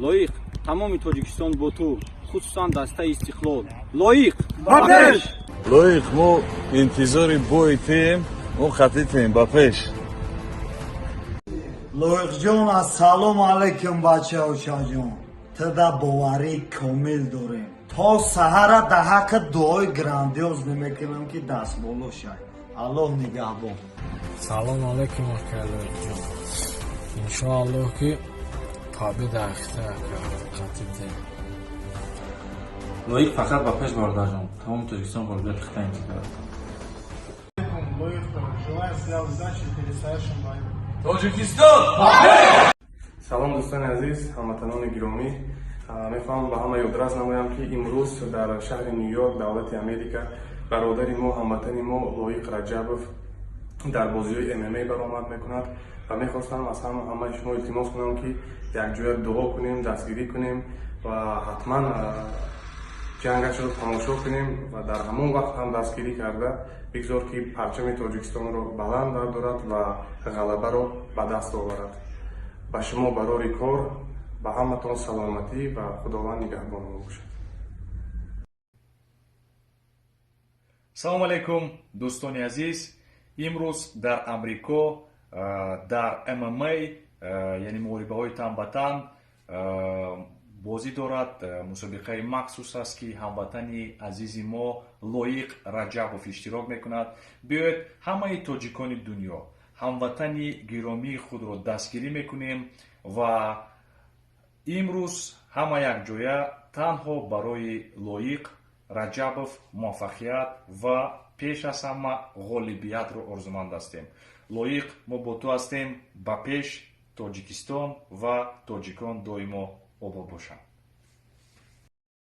Лоиқ, тамоми Тоҷикистон бо ту, хусусан дастаи Истиқлол. Лоиқ, ба пеш! Лоиқ, мо интизори бои туем, мо қатитем, ба пеш! Лоиқҷон, ассалому алайкум, бачаочаҷон. Туда боварии комил дорем. То саҳара да ҳаққи дуои грандиоз намекунам, ки дастболо шай. Аллоҳ нигаҳбон. Салом алейкум, ака Лоиқҷон. Иншоаллоҳ, ки победа ахта, ака, қатитем. Лоиқ, фақат ба пеш, бародарҷон. Тамоми Тоҷикистон ғолибият хита интизор. Лоиқ, желаем всегда удачи в предстоящем бою. Тоҷикистон! Салом, дӯстони азиз, ҳамватанони гиромӣ. Мехоҳам ба ҳама ёдрас намоям, ки имрӯз дар шаҳри Ню Йорк, давлати Америка, бародари мо, ҳамватани мо Лоиқ Раҷабов дар бозиҳои ММА баромад мекунад ва мехостам аз ҳамаи шумо илтимос кунам, ки якҷоя дуо кунем, дастгирӣ кунем ва ҳатман ҷангашро тамошо кунем ва дар ҳамон вақт ҳам дастгирӣ карда, бигзор ки парчами Тоҷикистонро баланд бардорад ва ғалабаро ба даст оварад. Ба шумо барори кор, ба ҳаматон саломатӣ ва Худованд нигаҳбонмо бошад. Салому алайкум, дӯстони азиз. Имрӯз дар Амрико дар ММА, яъне муҳорибаҳои тан ба тан, бозӣ дорад. Мусобиқаи махсус аст, ки ҳамватани азизи мо Лоиқ Раҷабов иштирок мекунад. Биёед, ҳамаи тоҷикони дунё ҳамватани гиромии худро дастгирӣ мекунем ва имрӯз ҳама якҷоя танҳо барои Лоиқ Раҷабов муваффақият ва пеш аз ҳама ғолибиятро орзуманд ҳастем. Лоиқ, мо бо ту ҳастем, ба пеш! Тоҷикистон ва тоҷикон доимо обод бошанд.